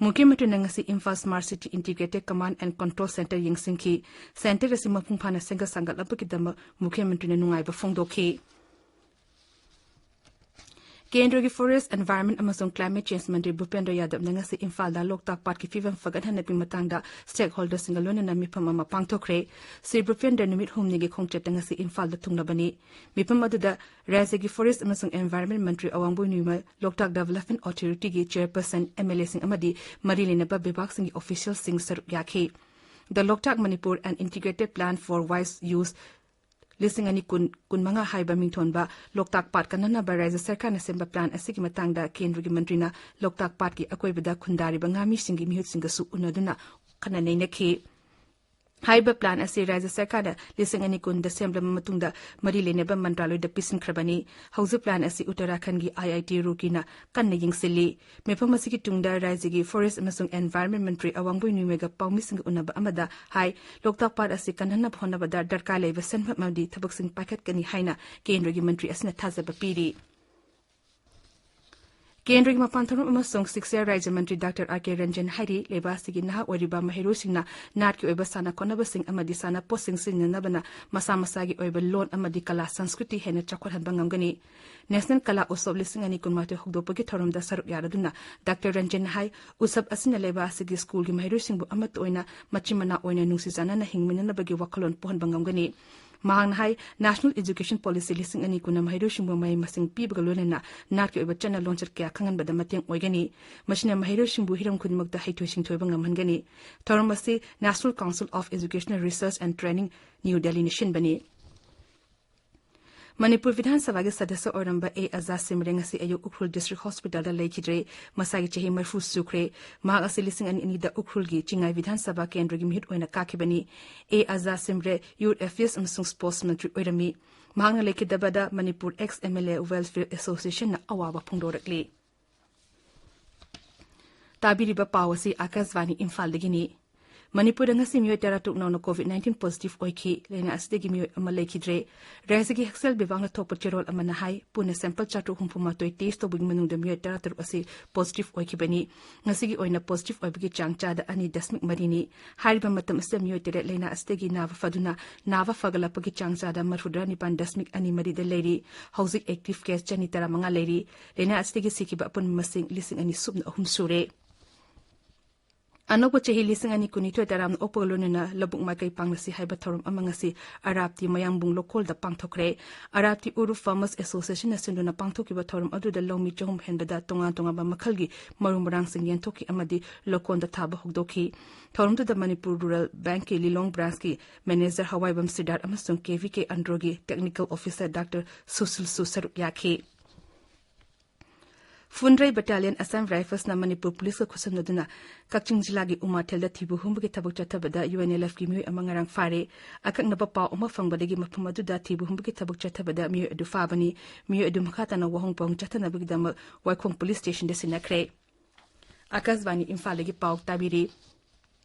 ꯃꯨꯈ꯭ꯌ ꯃꯟꯇ꯭ꯔꯤꯅ ꯉꯁꯤ Imphal smart city integrated command and control centre ꯌꯦꯡꯁꯤꯟꯈꯤ꯫ ꯁꯦꯟꯇꯔ ꯑꯁꯤ ꯃꯄꯨꯡ ꯐꯥꯅ ꯁꯦꯝꯒꯠ ꯁꯥꯒꯠꯂꯛꯄꯒꯤꯗꯃꯛ ꯃꯨꯈ꯭ꯌ ꯃꯟꯇ꯭ꯔꯤꯅ ꯅꯨꯡꯉꯥꯏꯕ ꯐꯣꯡꯗꯣꯛꯈꯤ꯫ ꯀꯦꯟꯗ꯭ꯔꯒꯤ ꯐꯣꯔꯦꯁ, ꯑꯦꯟꯚꯥꯏꯔꯟꯃꯦꯟꯠ ꯑꯃꯁꯨꯡ ꯀ꯭ꯂꯥꯏꯃꯦꯠ ꯆꯦꯟꯖ ꯃꯟꯇ꯭ꯔꯤ ꯚꯨꯄꯦꯟꯗ꯭ꯔ ꯌꯥꯗꯕꯅ ꯉꯁꯤ ꯏꯝꯐꯥꯜꯗ ꯂꯣꯛꯇꯥꯛ ꯄꯥꯠꯀꯤ ꯐꯤꯕꯝ ꯐꯒꯠꯍꯟꯅꯕꯒꯤ ꯃꯇꯥꯡꯗ ꯁ꯭ꯇꯦꯛꯍꯣꯜꯗꯔꯁꯤꯡꯒ ꯂꯣꯏꯅꯅ ꯃꯤꯐꯝ ꯑꯃ ꯄꯥꯡꯊꯣꯛꯈ꯭ꯔꯦ꯫ ꯁ꯭ꯔꯤ ꯚꯨꯄꯦꯟꯗ꯭ꯔ ꯅꯨꯃꯤꯠ ꯍꯨꯝꯅꯤꯒꯤ ꯈꯣꯡꯆꯠꯇ ꯉꯁꯤ ꯏꯝꯐꯥꯜꯗ ꯊꯨꯡꯂꯕꯅꯤ꯫ ꯃꯤꯐꯝ ꯑꯗꯨꯗ ꯔꯥꯖ꯭ꯌꯒꯤ ꯐꯣꯔꯦꯁ ꯑꯃꯁꯨꯡ ꯑꯦꯟꯚꯥꯏꯔꯟꯃꯦꯟꯠ ꯃꯟꯇ꯭ꯔꯤ ꯑꯋꯥꯡꯕꯣꯏ ꯅ꯭ꯌꯨꯃ, ꯂꯣꯛꯇꯥꯛ ꯗꯦꯚꯂꯞꯃꯦꯟꯠ ꯑꯣꯊꯣꯔꯤꯇꯤꯒꯤ ꯆꯦꯌꯔꯄꯔꯁꯟ, ꯑꯦꯝ ꯑꯦꯜ ꯑꯦꯁꯤꯡ ꯑꯃꯗꯤ ꯃꯔꯤ ꯂꯩꯅꯕ ꯕꯤꯚꯥꯒꯁꯤꯡꯒꯤ ꯑꯣꯐꯤꯁꯤꯌꯦꯜꯁꯤꯡ ꯁꯔꯨꯛ ꯌꯥꯈꯤ꯫ The Loktak Manipur, an Integrated Plan for Wise Use ꯂꯤꯁꯤꯡ ꯑꯅꯤ ꯀꯨꯟ ꯀꯨꯟꯃꯉꯥ ꯍꯥꯏꯕ ꯃꯤꯡꯊꯣꯟꯕ ꯂꯣꯛꯇꯥꯛ ꯄꯥꯠ ꯀꯟꯅꯅꯕ ꯔꯥꯖ꯭ꯌ ꯁꯔꯀꯥꯔꯅ ꯁꯦꯝꯕ ꯄ꯭ꯂꯥꯟ ꯑꯁꯤꯒꯤ ꯃꯇꯥꯡꯗ ꯀꯦꯟꯗ꯭ꯔꯒꯤ ꯃꯟꯇ꯭ꯔꯤꯅ ꯂꯣꯛꯇꯥꯛ ꯄꯥꯠꯀꯤ ꯑꯀꯣꯏꯕꯗ ꯈꯨꯟꯗꯥꯔꯤꯕ ꯉꯥꯃꯤꯁꯤꯡꯒꯤ ꯃꯤꯍꯨꯠꯁꯤꯡꯒꯁꯨ ꯎꯅꯗꯨꯅ ꯈꯟꯅ ꯅꯩꯅꯈꯤ꯫ ꯍꯥꯏꯔꯤꯕ ꯄ꯭ꯂꯥꯟ ꯑꯁꯤ ꯔꯥꯖ꯭ꯌ ꯁꯔꯀꯥꯔꯅ ꯂꯤꯁꯤꯡ ꯑꯅꯤ ꯀꯨꯟꯗ ꯁꯦꯝꯂꯕ ꯃꯇꯨꯡꯗ ꯃꯔꯤ ꯂꯩꯅꯕ ꯃꯟꯇ꯭ꯔꯥꯂꯣꯏꯗ ꯄꯤꯁꯤꯟꯈ꯭ꯔꯕꯅꯤ꯫ ꯍꯧꯖꯤꯛ ꯄ꯭ꯂꯥꯟ ꯑꯁꯤ ꯎꯠꯇꯔꯥꯈꯟꯒꯤ ꯑꯥꯏ ꯑꯥꯏ ꯇꯤ ꯔꯨꯔꯀꯤꯅ ꯀꯟꯅ ꯌꯦꯡꯁꯤꯜꯂꯤ꯫ ꯃꯤꯐꯝ ꯑꯁꯤꯒꯤ ꯇꯨꯡꯗ ꯔꯥꯖ꯭ꯌꯒꯤ ꯐꯣꯔꯦꯁ ꯑꯃꯁꯨꯡ ꯑꯦꯟꯚꯥꯏꯔꯟꯃꯦꯟꯠ ꯃꯟꯇ꯭ꯔꯤ ꯑꯋꯥꯡꯕꯣꯏ ꯅ꯭ꯌꯨꯃꯦꯒ ꯄꯥꯎꯃꯤꯁꯤꯡꯒ ꯎꯅꯕ ꯑꯃꯗ ꯍꯥꯏ, ꯂꯣꯛꯇꯥꯛ ꯄꯥꯠ ꯑꯁꯤ ꯀꯟꯍꯟꯅꯕ ꯍꯣꯠꯅꯕꯗ ꯗꯔꯀꯥꯔ ꯂꯩꯕ ꯁꯦꯟꯐꯝ ꯑꯃꯗꯤ ꯊꯕꯛꯁꯤꯡ ꯄꯥꯏꯈꯠꯀꯅꯤ ꯍꯥꯏꯅ ꯀꯦꯟꯗ꯭ꯔꯒꯤ ꯃꯟꯇ꯭ꯔꯤ ꯑꯁꯤꯅ ꯊꯥꯖꯕ ꯄꯤꯔꯤ꯫ ꯀꯦꯟꯗ꯭ꯔꯒꯤ ꯃꯄꯥꯟ ꯊꯧꯔꯝ ꯑꯃꯁꯨꯡ ꯁꯤꯛꯁꯥ ꯔꯥꯖ꯭ꯌ ꯃꯟꯇ꯭ꯔꯤ ꯗꯥꯛꯇꯔ ꯑꯥꯔ ꯀꯦ ꯔꯟꯖꯟ ꯍꯥꯏꯔꯤ, ꯂꯩꯕꯥꯛ ꯑꯁꯤꯒꯤ ꯅꯍꯥ ꯑꯣꯏꯔꯤꯕ ꯃꯍꯩꯔꯣꯏꯁꯤꯡꯅ ꯅꯥꯠꯀꯤ ꯑꯣꯏꯕ ꯁꯥꯟꯅ ꯈꯣꯠꯅꯕꯁꯤꯡ ꯑꯃꯗꯤ ꯁꯥꯟꯅꯄꯣꯠꯁꯤꯡ ꯁꯤꯖꯤꯟꯅꯅꯕꯅ ꯃꯁꯥ ꯃꯁꯥꯒꯤ ꯑꯣꯏꯕ ꯂꯣꯟ ꯑꯃꯗꯤ ꯀꯂꯥ ꯁꯪꯁꯀ꯭ꯔꯤꯇꯤ ꯍꯦꯟꯅ ꯆꯥꯎꯈꯠꯍꯟꯕ ꯉꯝꯒꯅꯤ꯫ ꯅꯦꯁꯅꯦꯜ ꯀꯂꯥ ꯎꯠꯁꯕ ꯂꯤꯁꯤꯡ ꯑꯅꯤ ꯀꯨꯟꯃꯥꯊꯣꯏ ꯍꯧꯗꯣꯛꯄꯒꯤ ꯊꯧꯔꯝꯗ ꯁꯔꯨꯛ ꯌꯥꯔꯗꯨꯅ ꯗꯥꯛꯇꯔ ꯔꯟꯖꯟ ꯍꯥꯏ, ꯎꯠꯁꯕ ꯑꯁꯤꯅ ꯂꯩꯕꯥꯛ ꯑꯁꯤꯒꯤ ꯁ꯭ꯀꯨꯜꯒꯤ ꯃꯍꯩꯔꯣꯏꯁꯤꯡꯕꯨ ꯑꯃꯠꯇ ꯑꯣꯏꯅ ꯃꯆꯤꯟ ꯃꯅꯥꯎ ꯑꯣꯏꯅ ꯅꯨꯡꯁꯤ ꯆꯥꯟꯅꯅ ꯍꯤꯡꯃꯤꯟꯅꯅꯕꯒꯤ ꯋꯥꯈꯜꯂꯣꯟ ꯄꯣꯛꯍꯟꯕ ꯉꯝꯒꯅꯤ꯫ ꯃꯍꯥꯛꯅ ꯍꯥꯏ, ꯅꯦꯁꯅꯦꯜ ꯑꯦꯖꯨꯀꯦꯁꯟ ꯄꯣꯂꯤꯁꯤ ꯂꯤꯁꯤꯡ ꯑꯅꯤ ꯀꯨꯟꯅ ꯃꯍꯩꯔꯣꯏꯁꯤꯡꯕꯨ ꯃꯍꯩ ꯃꯁꯤꯡ ꯄꯤꯕꯒ ꯂꯣꯏꯅꯅ ꯅꯥꯠꯀꯤ ꯑꯣꯏꯕ ꯆꯠꯅ ꯂꯣꯟꯆꯠ ꯀꯌꯥ ꯈꯪꯍꯟꯕꯗ ꯃꯇꯦꯡ ꯑꯣꯏꯒꯅꯤ꯫ ꯃꯁꯤꯅ ꯃꯍꯩꯔꯣꯏꯁꯤꯡꯕꯨ ꯍꯤꯔꯝ ꯈꯨꯗꯤꯡꯃꯛꯇ ꯍꯩꯊꯣꯏ ꯁꯤꯡꯊꯣꯏꯕ ꯉꯝꯍꯟꯒꯅꯤ꯫ ꯊꯧꯔꯝ ꯑꯁꯤ National Council of Educational Research and Training, new ꯗꯦꯜꯂꯤꯅ ꯁꯤꯟꯕꯅꯤ꯫ ꯃꯅꯤꯄꯨꯔ ꯕꯤꯙꯥꯟ ꯁꯚꯥꯒꯤ ꯁꯗꯁ꯭ꯌ ꯑꯣꯏꯔꯝꯕ ꯑꯦ ꯑꯖꯥ ꯁꯤꯝꯔꯦ ꯉꯁꯤ ꯑꯌꯨꯛ ꯎꯈ꯭ꯔꯨꯜ ꯗꯤꯁꯇ꯭ꯔꯤꯛ ꯍꯣꯁꯄꯤꯇꯥꯜꯗ ꯂꯩꯈꯤꯗ꯭ꯔꯦ꯫ ꯃꯁꯥꯒꯤ ꯆꯍꯤ ꯃꯔꯤꯐꯨ ꯁꯨꯈ꯭ꯔꯦ꯫ ꯃꯍꯥꯛ ꯑꯁꯤ ꯂꯤꯁꯤꯡ ꯑꯅꯤ ꯑꯅꯤꯗ ꯎꯈ꯭ꯔꯨꯜꯒꯤ ꯆꯤꯡꯉꯥꯏ ꯕꯤꯙꯥꯟ ꯁꯚꯥ ꯀꯦꯟꯗ꯭ꯔꯒꯤ ꯃꯤꯍꯨꯠ ꯑꯣꯏꯅ ꯀꯥꯈꯤꯕꯅꯤ꯫ ꯑꯦ ꯑꯖꯥ ꯁꯤꯝꯔꯦ ꯌꯨꯠ ꯑꯦꯐꯤꯌꯔꯁ ꯑꯃꯁꯨꯡ ꯁ꯭ꯄꯣꯔꯠꯁ ꯃꯟꯇ꯭ꯔꯤ ꯑꯣꯏꯔꯝꯃꯤ꯫ ꯃꯍꯥꯛꯅ ꯂꯩꯈꯤꯗꯕꯗ Manipur ex M L A welfare ꯑꯦꯁꯣꯁꯤꯌꯦꯁꯟꯅ ꯑꯋꯥꯕ ꯐꯣꯡꯗꯣꯔꯛꯂꯤ꯫ ꯇꯥꯕꯤꯔꯤꯕ ꯄꯥꯎ ꯑꯁꯤ ꯑꯥꯀꯥꯁꯕꯥꯅꯤ ꯏꯝꯐꯥꯜꯗꯒꯤꯅꯤ꯫ ꯃꯅꯤꯄꯨꯔꯗ ꯉꯁꯤ ꯃꯤꯑꯣꯏ ꯇꯔꯥꯇꯔꯨꯛ ꯅꯧꯅ ꯀꯣꯚꯤꯗ ꯅꯥꯏꯟꯇꯤꯟ ꯄꯣꯖꯤꯇꯤꯚ ꯑꯣꯏꯈꯤ꯫ ꯂꯥꯏꯅꯥ ꯑꯁꯤꯗꯒꯤ ꯃꯤꯑꯣꯏ ꯑꯃ ꯂꯩꯈꯤꯗ꯭ꯔꯦ꯫ ꯔꯥꯖ꯭ꯌꯒꯤ ꯍꯛꯁꯦꯜ ꯕꯤꯚꯥꯒꯅ ꯊꯣꯛꯄ ꯆꯦꯔꯣꯜ ꯑꯃꯅ ꯍꯥꯏ, ꯄꯨꯟꯅ ꯁꯦꯝꯄꯜ ꯆꯥꯇ꯭ꯔꯨꯛ ꯍꯨꯝꯐꯨ ꯃꯥꯊꯣꯏ ꯇꯦꯁ ꯇꯧꯕꯒꯤ ꯃꯅꯨꯡꯗ ꯃꯤꯑꯣꯏ ꯇꯔꯥꯇꯔꯨꯛ ꯑꯁꯤ ꯄꯣꯖꯤꯇꯤꯚ ꯑꯣꯏꯈꯤꯕꯅꯤ꯫ ꯉꯁꯤꯒꯤ ꯑꯣꯏꯅ ꯄꯣꯖꯤꯇꯤꯚ ꯑꯣꯏꯕꯒꯤ ꯆꯥꯡ ꯆꯥꯗ ꯑꯅꯤ ꯗꯁꯃꯤꯛ ꯃꯔꯤꯅꯤ꯫ ꯍꯥꯏꯔꯤꯕ ꯃꯇꯝ ꯑꯁꯤꯗ ꯃꯤꯑꯣꯏ ꯇꯔꯦꯠ ꯂꯥꯏꯅꯥ ꯑꯁꯤꯗꯒꯤ ꯅꯥꯕ ꯐꯗꯨꯅ, ꯅꯥꯕ ꯐꯒꯠꯂꯛꯄꯒꯤ ꯆꯥꯡ ꯆꯥꯗ ꯃꯔꯤꯐꯨꯇꯔꯥ ꯅꯤꯄꯥꯟ ꯗꯁꯃꯤꯛ ꯑꯅꯤ ꯃꯔꯤꯗ ꯂꯩꯔꯤ꯫ ꯍꯧꯖꯤꯛ ꯑꯦꯛꯇꯤꯚ ꯀꯦꯁ ꯆꯅꯤ ꯇꯔꯥꯃꯉꯥ ꯂꯩꯔꯤ꯫ ꯂꯥꯏꯅꯥ ꯑꯁꯤꯗꯒꯤ ꯁꯤꯈꯤꯕ ꯑꯄꯨꯟꯕ ꯃꯁꯤꯡ ꯂꯤꯁꯤꯡ ꯑꯅꯤ ꯁꯨꯞꯅ ꯑꯍꯨꯝ ꯁꯨꯔꯦ꯫ ꯑꯅꯧꯕ ꯆꯍꯤ ꯂꯤꯁꯤꯡ ꯑꯅꯤ ꯀꯨꯟꯅꯤꯊꯣꯏ ꯇꯔꯥꯝꯅ ꯑꯣꯛꯄꯒ ꯂꯣꯏꯅꯅ ꯂꯧꯕꯨꯛ ꯃꯥꯏꯀꯩ ꯄꯥꯡꯂꯁꯤ ꯍꯥꯏꯕ ꯊꯧꯔꯝ ꯑꯃ ꯉꯁꯤ ꯑꯔꯥꯞꯇꯤ ꯃꯌꯥꯡꯕꯨꯡ ꯂꯧꯀꯣꯜꯗ ꯄꯥꯡꯊꯣꯛꯈ꯭ꯔꯦ꯫ ꯑꯔꯥꯞꯇꯤ ꯎꯔꯨꯞ ꯐꯥꯔꯃꯔꯁ ꯑꯦꯁꯣꯁꯤꯌꯦꯁꯟꯅ ꯁꯤꯟꯗꯨꯅ ꯄꯥꯡꯊꯣꯛꯈꯤꯕ ꯊꯧꯔꯝ ꯑꯗꯨꯗ ꯂꯧꯃꯤ ꯆꯍꯨꯝ ꯍꯦꯟꯕꯗ ꯇꯣꯉꯥꯟ ꯇꯣꯉꯥꯟꯕ ꯃꯈꯜꯒꯤ ꯃꯔꯨ ꯃꯔꯥꯡꯁꯤꯡ ꯌꯦꯟꯊꯣꯛꯈꯤ ꯑꯃꯗꯤ ꯂꯧꯀꯣꯟꯗ ꯊꯥꯕ ꯍꯧꯗꯣꯛꯈꯤ꯫ ꯊꯧꯔꯝꯗꯨꯗ ꯃꯅꯤꯄꯨꯔ ꯔꯨꯔꯦꯜ ꯕꯦꯡꯛꯀꯤ ꯂꯤꯂꯣꯡ ꯕ꯭ꯔꯥꯟꯁꯀꯤ ꯃꯦꯅꯦꯖꯔ ꯍꯋꯥꯏꯕꯝ ꯁꯤꯗꯥꯔ ꯑꯃꯁꯨꯡ ꯀꯦ ꯚꯤ ꯀꯦ ꯑꯟꯗ꯭ꯔꯣꯒꯤ ꯇꯦꯛꯅꯤꯀꯦꯜ ꯑꯣꯐꯤꯁꯔ ꯗꯥꯛꯇꯔ ꯁꯨꯁꯤꯜꯁꯨ ꯁꯔꯨꯛ ꯌꯥꯈꯤ꯫ ꯐꯨꯟꯗ꯭ꯔꯩ ꯕꯠꯇꯥꯂꯤꯌꯟ ꯑꯁꯥꯝ ꯔꯥꯏꯐꯜꯁꯅ ꯃꯅꯤꯄꯨꯔ ꯄꯨꯂꯤꯁꯀ ꯈꯨꯠꯁꯝꯅꯗꯨꯅ ꯀꯛꯆꯤꯡ ꯖꯤꯂꯥꯒꯤ ꯎꯃꯥꯊꯦꯜꯗ ꯊꯤꯕ ꯍꯨꯝꯕꯒꯤ ꯊꯕꯛ ꯆꯠꯊꯕꯗ ꯌꯨ ꯑꯦꯟ ꯑꯦꯜ ꯑꯦꯐꯀꯤ ꯃꯤꯑꯣꯏ ꯑꯃ ꯉꯔꯥꯡ ꯐꯥꯔꯦ꯫ ꯑꯀꯛꯅꯕ ꯄꯥꯎ ꯑꯃ ꯐꯪꯕꯗꯒꯤ ꯃꯐꯝ ꯑꯗꯨꯗ ꯊꯤꯕ ꯍꯨꯝꯕꯒꯤ ꯊꯕꯛ ꯆꯠꯊꯕꯗ ꯃꯤꯑꯣꯏ ꯑꯗꯨ ꯐꯥꯕꯅꯤ꯫ ꯃꯤꯑꯣꯏ ꯑꯗꯨ ꯃꯈꯥ ꯇꯥꯅ ꯋꯥꯍꯪ ꯄꯥꯎꯍꯪ ꯆꯠꯊꯅꯕꯒꯤꯗꯃꯛ ꯋꯥꯏꯈꯣꯡ ꯄꯨꯂꯤꯁ ꯁ꯭ꯇꯦꯁꯟꯗ ꯁꯤꯟꯅꯈ꯭ꯔꯦ꯫ ꯑꯥꯀꯥꯁꯕꯥꯅꯤ ꯏꯝꯐꯥꯜꯗꯒꯤ ꯄꯥꯎ ꯇꯥꯕꯤꯔꯤ꯫